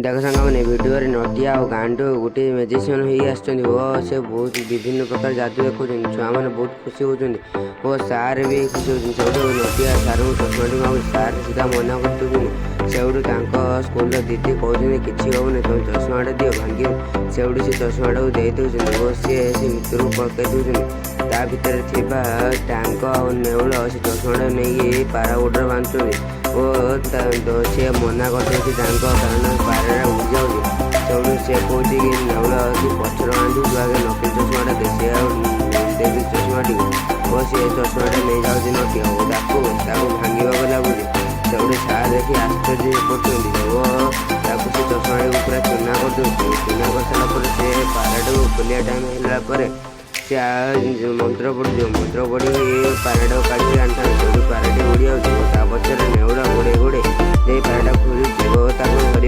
ଦେଖ ସାଙ୍ଗମାନେ, ଭିଡ଼ିଓରେ ନଟିଆ ଆଉ ଗାଣ୍ଡୁ ଗୋଟିଏ ମ୍ୟାଜିସିଆନ୍ ହେଇକି ଆସିଛନ୍ତି ଓ ସେ ବହୁତ ବିଭିନ୍ନ ପ୍ରକାର ଯାଦୁ ଦେଖାଉଛନ୍ତି। ଛୁଆମାନେ ବହୁତ ଖୁସି ହେଉଛନ୍ତି ଓ ସାର୍ ବି ଖୁସି ହେଉଛନ୍ତି। ସେଇଠୁ ନଟିଆ ସାର୍ଙ୍କୁ ଚଷମାଟି ମାଗୁଛି। ସାର୍ ସିଧା ମନା କରିଦେଉଛନ୍ତି। ସେଇଠୁ ତାଙ୍କ ସ୍କୁଲର ଦିଦି କହୁଛନ୍ତି, କିଛି ହେବନି, ତମେ ଚଷମାଟା ଦିଅ, ଭାଙ୍ଗିବ। ସେଇଠୁ ସେ ଚଷମାଟାକୁ ଦେଇ ଦେଉଛନ୍ତି ଓ ସିଏ ସେ ଭିତରକୁ ପକାଇ ଦେଉଛନ୍ତି। ତା ଭିତରେ ଥିବା ଡାଙ୍ଗ ଆଉ ନେଉଳ ସେ ଚଷମାଟା ନେଇକି ପାରା ଗୋଡ଼ରେ ବାନ୍ଧୁଛନ୍ତି ଓ ସିଏ ମନା କରିଦେଉଛି ଡାଙ୍ଗ, କାରଣ ପାରାଟା ଉଡ଼ିଯାଉଛି। ସେଇଠୁ ସିଏ କହୁଛି କି, ନେଉଳ କି ପଛରେ ବାନ୍ଧିବୁ, ତୁ ଆଗେ ନକଲି ଚଷମାଟା ଦେ। ସିଏ ଆଉ ଦେବି ଚଷମାଟିକୁ ଓ ସିଏ ଚଷମାଟା ନେଇଯାଉଛି ନଟିଆ ଓ ତାକୁ ଭାଙ୍ଗିବାକୁ ଲାଗୁଛି। ସେଇଠୁ ସାର୍ ଦେଖି ଆଶ୍ଚର୍ଯ୍ୟ କରୁଛନ୍ତି ଓ ତାକୁ ସେ ଚଷମାଟିକୁ ପୁରା ଚୁନା କରିଦେଉଛି। ଚୁନା କରିସାରିଲା ପରେ ସେ ପାରାଟାକୁ ଖୋଲିବା ଟାଇମ୍ ହେଲା ପରେ ସେ ମନ୍ତ୍ର ପଢ଼ୁଥିବ। ମନ୍ତ୍ର ପଢ଼ିକି ପାରାଟାକୁ କାଢ଼ିକି ଆଣିଥାନ୍ତି। ସେଇଠୁ ପାରାଟି ଉଡ଼ି ଯାଉଛି ଓ ତା ପଛରେ ନେଉଳ ଗୋଡ଼େଇ ଗୋଡ଼େଇ ଯାଇ ପାରାଟା ଖୋଜୁଛି ଓ ତାକୁ ଧରି